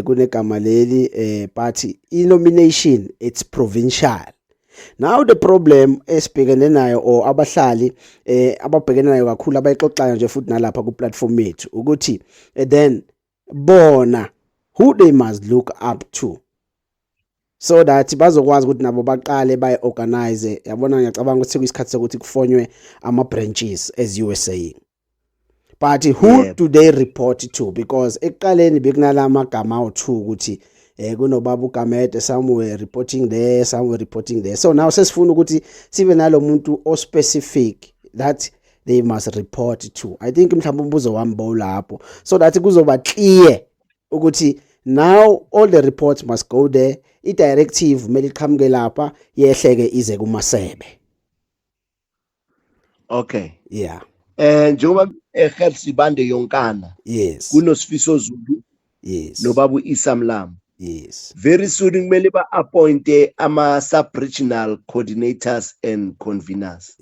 kunegama leli, but i-nomination, it's provincial. Now the problem esibhekene nayo, or abahlali ababhekene nayo kakhulu, abayixoxayo nje futhi nalapha ku platform yethu, ukuthi then bona who they must look up to so that bazokwazi ukuthi nabo baqale bayi-organize. Yabona, ngiyacabanga ukuthi sekuyisikhathi sokuthi kufonywe ama-branches, as you were saying, but who do they report to? Because ekuqaleni bekunala magama awu-2 ukuthi kunobaba uGamede, some were reporting there, some were reporting there. So now sesifuna ukuthi sibe nalo muntu o-specific that they must report to. I think mhlawumbe umbuzo wami bowulapho, so that kuzoba clear ukuthi now all the reports must go there, i-directive kumele iqhamuke lapha, yehleke ize kumasebe. Njengoba eGert Sibande yonkana, kunoSifiso Zulu nobaba uIsa Mlambo. Very soon kumele ba-appointe ama sub-regional coordinators and conveners.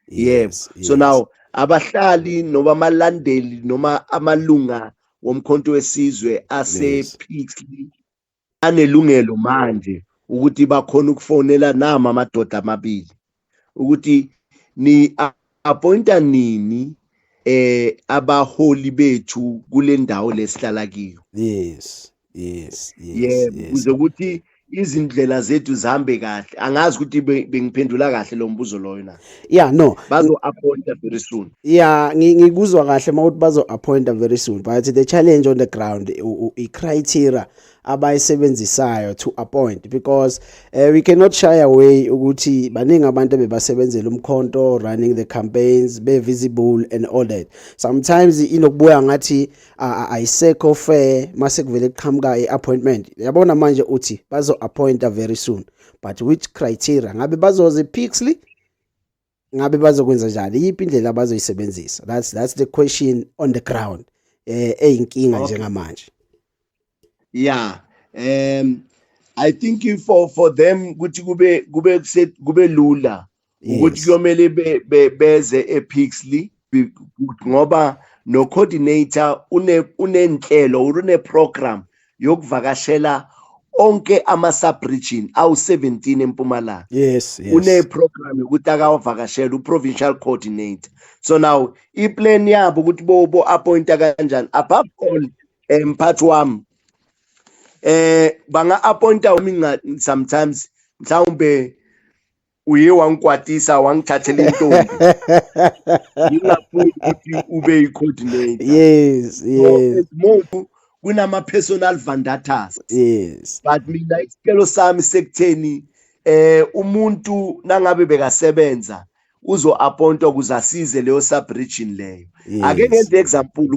Yebo. So now abahlali noma amalandeli noma amalunga woMkhonto weSizwe ase Pixley anelungelo manje ukuthi bakhona ukufonela nama amadoda amabili ukuthi ni appointa nini abaholi bethu kule ndawo lesihlala kiyo. Yebo, kuze ukuthi izindlela zethu zihambe kahle. Angazi ukuthi bengiphendula kahle lo mbuzo loyo na. Yeah, no. Bazo appointa very soon. Yeah, ngikuzwa kahle mawuthi bazo appointa very soon, but the challenge on the ground, i criteria abayisebenzisayo to appoint, because we cannot shy away ukuthi baningi abantu ebebasebenzela uMkhonto, running the campaigns, be visible and all that. Sometimes inokubuya ngathi ayisekho fair mase kuvele kuqhamuka i-appointment. Yabona manje uthi bazo appointa very soon, but which criteria? Ngabe bazoze Pixley? Ngabe bazokwenza njani? Iyiphi indlela abazoyisebenzisa? That's the question on the ground eyinkinga njengamanje. Yeah, I think for them ukuthi kube lula ukuthi kuyomele beze ePixley, ngoba no coordinator unenhlelo, une program yokuvakashela onke ama sub region awu 17 eMpumalanga. Une program yokuthi akawavakashela u-provincial coordinator. So now i-plan yabo ukuthi bo appointa kanjani. Above all, mphathi wami, Banga appointa mina sometimes, mhlawumbe uye wangikwatisa, wangithathela intombi, ngingafuni ukuthi ube i-coordinator. So it's more kunama personal vendettas. But mina isicelo sami sekutheni umuntu nangabe bekasebenza uzo appointwa ukuze asize leyo sub region leyo. Ake ngenze example,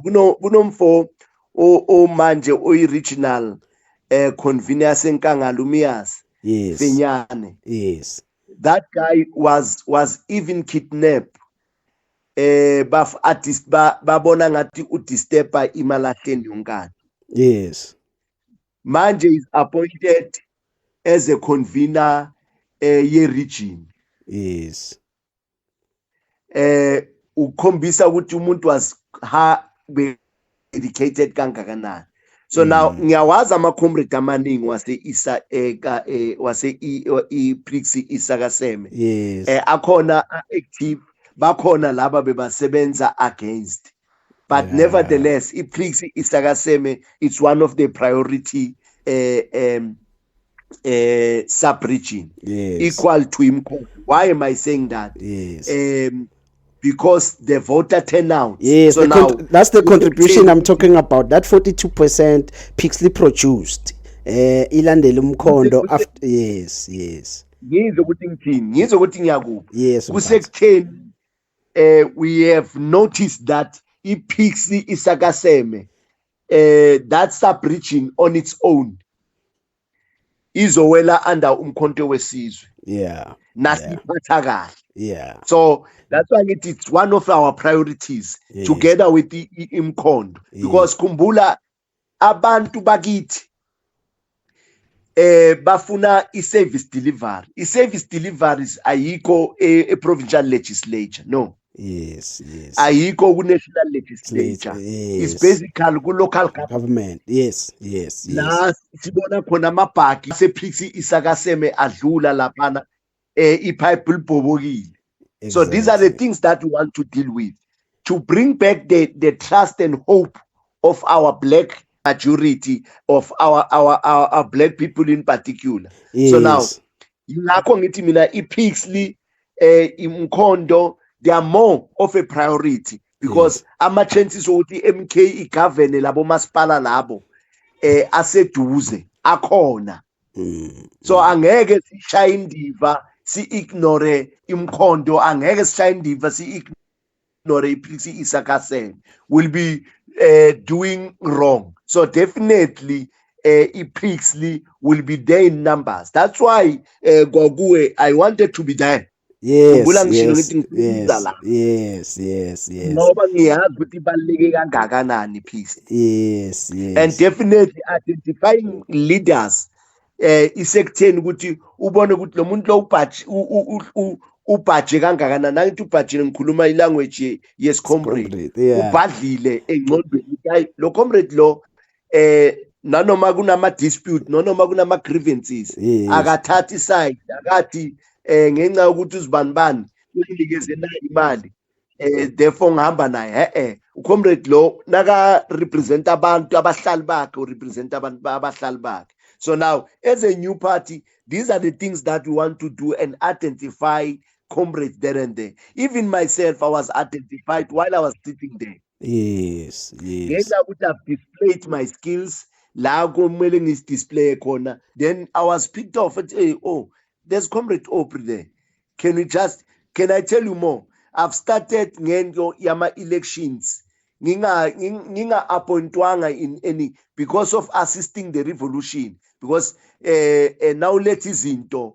kunomfo o manje oyi regional convener yaseNkangala, uMiyasi Fenyane. That guy was even kidnapped, baf artist babona ngathi udisturba imalahleni yonkana. Manje is appointed as a convener ye region. Ukukhombisa ukuthi umuntu was ha dedicated kangakanani. So now ngiyawazi ama comrade amaningi wase isa ka wase i Pixie Isakaseme. Akhona active, bakhona laba bebasebenza against, but nevertheless iPixie Isakaseme, it's one of the priority sub region equal to iMkhondo. Why am I saying that? Because the voter turnout. So now That's the contribution I'm talking about. That 42% Pixley produced. Ilandela umkhondo after, yes. Ngizwe ukuthi ngithini, ngizwe ukuthi ngiyakuphi. Yes, mphathi. Kusekutheni we have noticed that iPixley Isakaseme, that sub region on its own izowela under Umkhonto weSizwe nasiphatha kahle. So that's why ngithi it's one of our priorities together with the iMkhondo, because khumbula abantu bakithi bafuna i-service delivery. I-service deliveries ayikho e-provincial legislature, no. Ayikho ku-national legislature. It's basically ku-local government. Government. Yes. La sibona khona amabhaki asePixie Isakaseme adlula laphana, ipipe libhobokile. So these are the things that we want to deal with, to bring back the trust and hope of our black majority, of our black people in particular. So now yingakho ngithi mina iPixley, iMkhondo, they are more of a priority because ama chances ukuthi MK igovern labo masipala labo aseduze akhona. So angeke sishaye indiva si ignore iMkhondo, angeke sishaye indiva si ignore iPixley Isakaseme, will be doing wrong. So definitely iPixley will be there in numbers. That's why kwakuwe I wanted to be there. Khumbula ngishilo ngithi ngifuna la. Ngoba ngiyazi ukuthi ibaluleke kangakanani iPixley. And definitely identifying leaders isekutheni ukuthi ubone ukuthi lo muntu lo ubhaje kangakanani. Nangithi ubhajile ngikhuluma ilanguage yesicomrade. Comrade, yeah. Ubhadlile engqondweni, hayi lo comrade lo, nanoma kunama dispute, nanoma kunama grievances, akathathi side, akathi ngenxa yokuthi uzibanibani unikeze naye imali, therefore ngihamba naye. Ucomrade lo naka represent abantu abahlali bakhe, u represent abantu abahlali bakhe. So now as a new party, these are the things that we want to do and identify comrades there and there. Even myself, I was identified while I was sitting there. Ngenxa yokuthi I've displayed my skills la kumele ngisi-display khona, then I was picked off at, hey, oh, there's Comrade Aubrey there. Can I tell you more? I've started ngento yama elections nginga appointwanga in any because of assisting the revolution, because now let izinto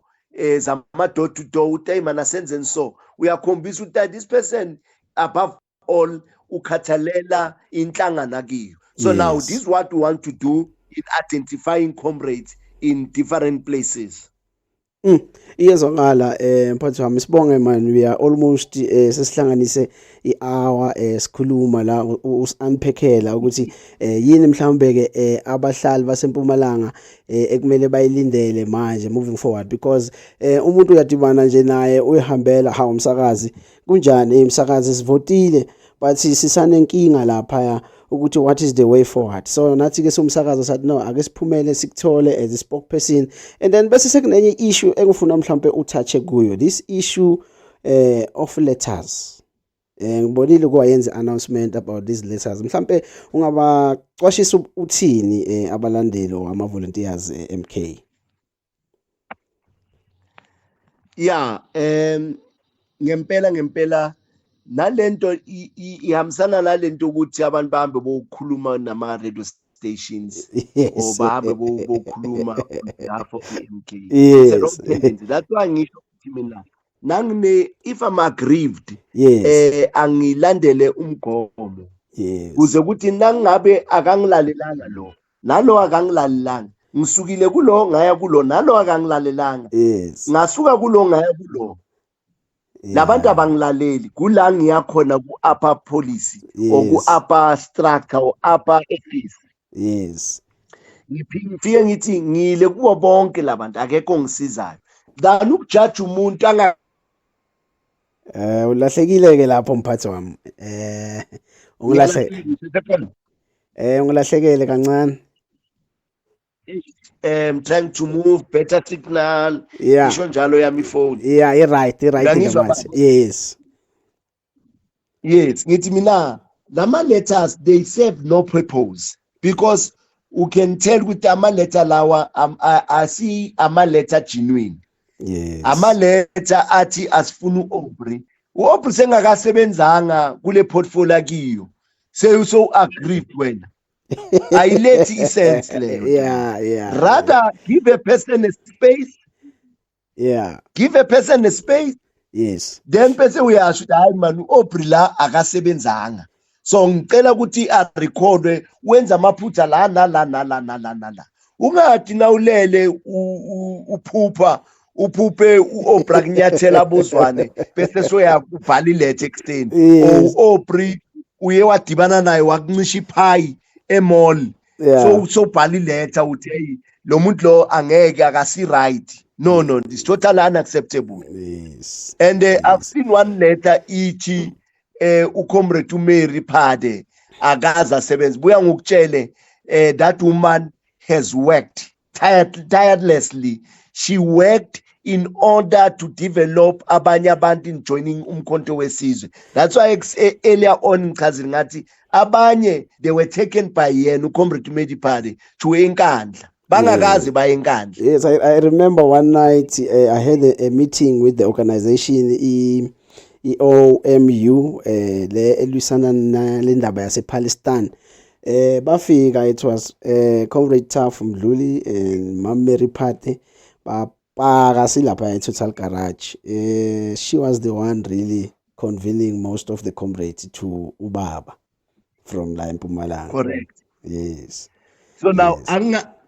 zama door to door, uthi mana senzeni. So uyakhombisa ukuthi this person above all ukhathalela inhlangano akiyo. So now this is what we want to do in identifying comrades in different places. Iyezwakala mphathi wami, sibonge man, we are almost sesihlanganise ihour sikhuluma la, usunpackela ukuthi yini mhlawumbe ke abahlali basempumalanga ekumele bayilindele manje moving forward, because umuntu uyadibana nje naye uyihambela, hawu umsakazi kunjani, umsakazi sivotile but sisanenkinga lapha. Ukuthi what is the way forward. So nathi ke somsakazo sathi, no, ake siphumele sikuthole as a spokesperson, and then bese sekunenye issue engifuna mhlawumbe utouche kuyo, this issue of letters. Ngibonile kwayenza announcement about these letters. Mhlambe ungabacwashisa uthini abalandeli or ama volunteers MK? Yeah, ngempela ngempela nalento ihambisana nalento ukuthi abantu bahambe bokukhuluma nama radio stations or bahambe bokukhuluma on behalf of the MK. It's a wrong tendency. That's why ngisho ukuthi mina nangine, if I'm aggrieved, angilandele umgomo kuze kuthi nangabe akangilalelanga lo, nalo akangilalelanga, ngisukile kulo ngaya kulo, nalo akangilalelanga, ngasuka kulo ngaya kulo, labantu abangilaleli, kula ngiyakhona ku-upper policy or ku-upper structure or upper office. Ngifike ngithi ngile kubo bonke labantu, akekho ongisizayo, than ukujaja umuntu anga Ulahlekile ke lapho, mphathi wami. Ungilahlekele kancane. Trying to move, better signal. Isho njalo yami phone. Yeah, i right, i right ke manje. Yes. Yes, ngithi mina lama letters, they serve no purpose because you can tell ukuthi ama letter lawa asi ama letter genuine. Ama letter athi asifuna uAubrey. UAubrey sengakasebenzanga kule portfolio akiyo. Seyu aggrieved wena. Ayilethi isense leyo. Rather give a person a space. Give a person a space. Then bese uyasho ukuthi, hayi man, uAubrey la akasebenzanga. So ngicela ukuthi a recordwe wenza amaphutha la nala nala nala nala. Ungathi nawulele uphupha, uphuphe uAubrey kunyathela abozwane, bese soya ubhala iletha ekuseni. Or uAubrey uye wadibana naye wakuncisha iphayi emall. So ubhala iletha uthi, hey, lo muntu lo angeke, akasi right. No, it's totally unacceptable. And I've seen one letter ithi uComrade uMary Phadi akaze asebenze. Buya ngokutshele, that woman has worked tirelessly. She worked in order to develop abanye abantu in joining Umkhonto weSizwe. That's why earlier on ngichazile ngathi abanye, they were taken by yena uComrade Mary Phadi to eNkandla bangakaze baye eNkandla. Yes, I remember one night I had a meeting with the organization i-OMU le elwisana nale ndaba yase Palestine. Bafika, it was Comrade Tough Mdluli and Mam Mary Phadi, bapaka silapha e Total Garage. She was the one really convening most of the comrades to ubaba from la eMpumalanga. Correct. So now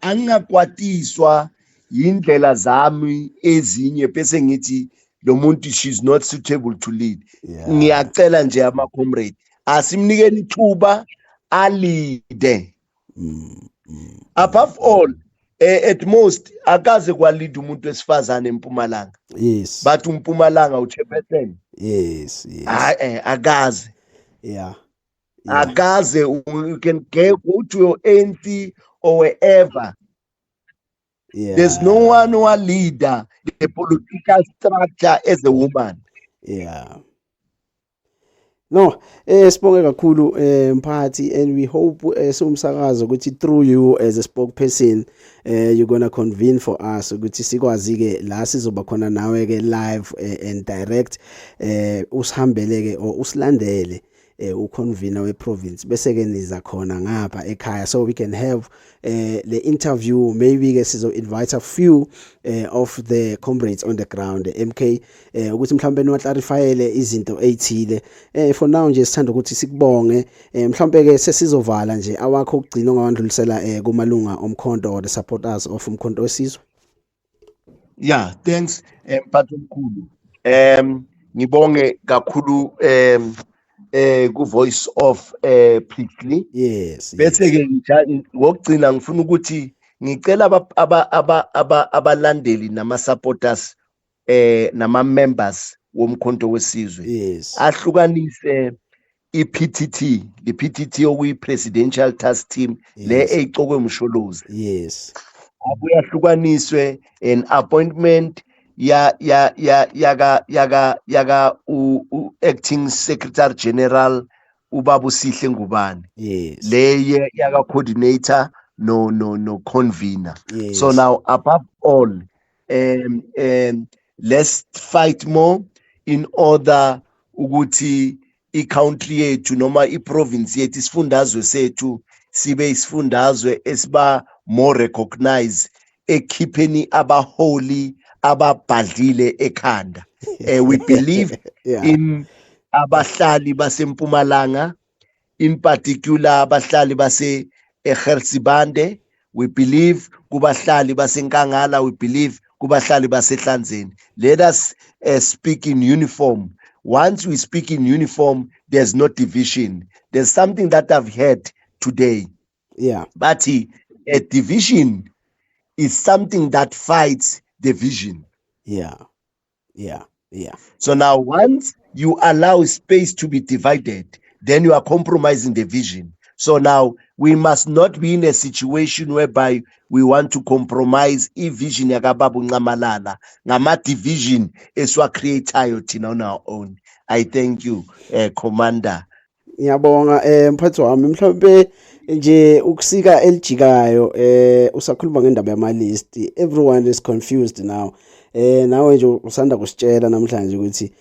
angakwatiswa indlela zami ezinye bese ngithi lo muntu, she's not suitable to lead. Ngiyacela nje ama comrade, asimnikeni ithuba alide. Above all, at most akaze kwalead umuntu wesifazane eMpumalanga. But uMpumalanga uchairperson. Hayi, akaze. Akaze. You can go to your ANC or wherever. There's no one who leader the political structure as a woman. Yeah. No, sibonge kakhulu, mphathi, and we hope somsakazo ukuthi through you as a spokesperson, you're going to convene for us ukuthi sikwazi ke la sizoba khona nawe ke live and direct, usihambele ke or usilandele uconvener weprovince, bese ke niza khona ngapha ekhaya so we can have the interview. Maybe ke sizo invite a few of the comrades on the ground, MK, ukuthi mhlawumbe niwaclarifyele izinto ezithile. For now nje sithanda ukuthi sikubonge. Mhlawumbe ke sesizovala nje, awakho ukugcina ongawandlulisela kumalunga omkhonto or the supporters of Umkhonto weSizwe? Yeah, thanks, mphathi omkhulu. Ngibonge kakhulu ku Voice of Priestley. Bese ke ngokugcina ngifuna ukuthi ngicela abalandeli nama supporters nama members woMkhonto weSizwe ahlukanise. i-PTT, le PTT okuyi Presidential Task Team le eyicokwe uMsholozi. Abuye ahlukaniswe an appointment ya ya ya yaka yaka yaka u acting secretary general ubaba uSihle Ngubane. Le yaka coordinator no convener. So now, above all, let's fight more in order ukuthi i-country yethu noma i-province yethu, isifundazwe sethu, sibe isifundazwe esiba more recognized ekhipheni abaholi ababhadlile ekhanda. We believe in abahlali basempumalanga, in particular abahlali base eGert Sibande. We believe kubahlali basenkangala. We believe kubahlali basehlanzeni. Let us speak in uniform. Once we speak in uniform, there's no division. There's something that I've heard today. But a division is something that fights the vision. So now, once you allow space to be divided, then you are compromising the vision. So now we must not be in a situation whereby we want to compromise i-vision yakababa uNxamalala ngama-division esiwa-create-ayo thina on our own. I thank you, Commander. Ngiyabonga, mphathi wami. Mhlawumbe nje ukusika elijikayo, usakhuluma ngendaba yama list, everyone is confused now. Nawe nje usanda kusitshela namhlanje ukuthi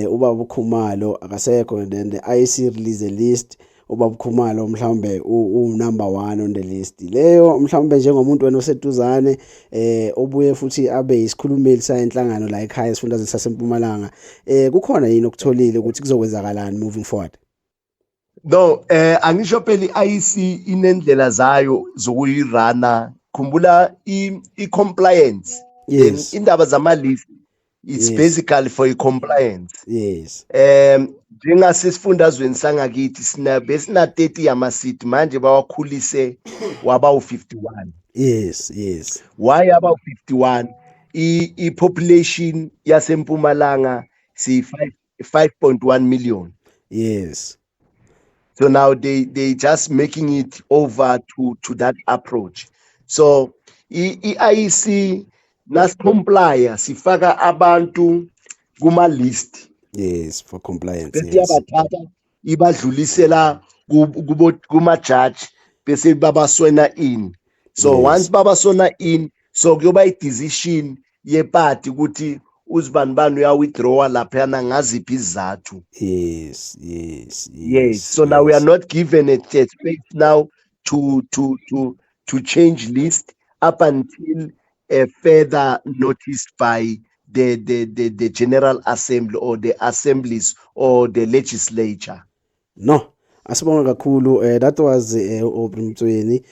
ubaba uKhumalo akasekho, and then the IEC release a list, ubaba uKhumalo mhlawumbe u number 1 on the list leyo. Mhlawumbe njengomuntu wena oseduzane, obuye futhi abe isikhulumeli sayenhlangano la ekhaya esifundazweni saseMpumalanga, kukhona yini okutholile ukuthi kuzokwenzakalani moving forward? No, angisho phela, i-IEC inendlela zayo zokuyirana. Khumbula i-compliance. Indaba zama list, it's basically for i-compliance. Njengasesifundazweni sangakithi sina besina 30 yama-seat, manje bawakhulise waba u51. Why aba u51? I population yasempumalanga si 5 5.1 million. So now they just making it over to that approach. So i-IEC nasi-comply, sifaka abantu kuma list. Yes, for compliance. Bese iyabathatha ibadlulisela kubo kuma judge, bese babaswena in. So once babasona in, so kuyoba i decision yeparty ukuthi uzibani bani uya withdraw laphana ngaziphi izathu. Yes, so now we are not given a space now to change list up until a further notice by the General Assembly or the assemblies or the legislature. No, asibonga kakhulu. That was Aubrey Mtsweni,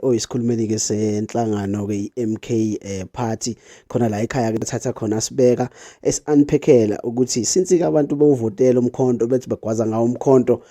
oyisikhulumeli ke senhlangano ke iMK party khona la ekhaya ke, thatha khona sibeka esi-unpackela ukuthi since ke abantu bewuvotela umkhonto, bethi begwaza ngawo umkhonto,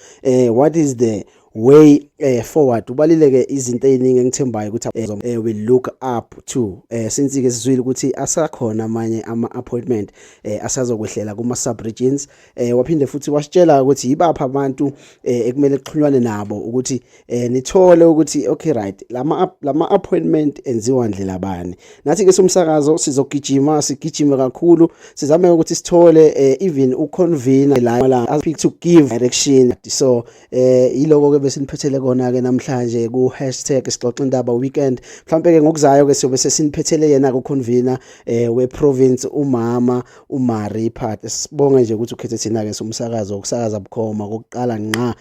what is the way forward? Ubalile ke izinto eziningi engithembayo ukuthi we look up to, since ke sizwile ukuthi asakhona amanye ama appointment asazokwehlela kuma sub regions. Waphinde futhi wasitshela ukuthi yibapha abantu ekumele kuxhunywane nabo ukuthi nithole ukuthi okay, right, lama appointment enziwa ndlela bani. Nathi ke somsakazo sizogijima, sigijime kakhulu, sizame ukuthi sithole even uconvener la to give direction. So yiloko ke besiniphethele kona ke namhlanje ku #SixoxIndabaWeekend. Mhlawumbe ke ngokuzayo ke siyobe sesiniphethele yena ku convener we province, umama uMari Phat. Sibonge nje ukuthi ukhethe thina ke somsakazo ukusakaza bukhoma kokuqala nqa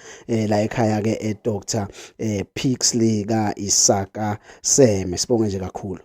la ekhaya ke eDr Pixley ka Isaka Seme. Sibonge nje kakhulu.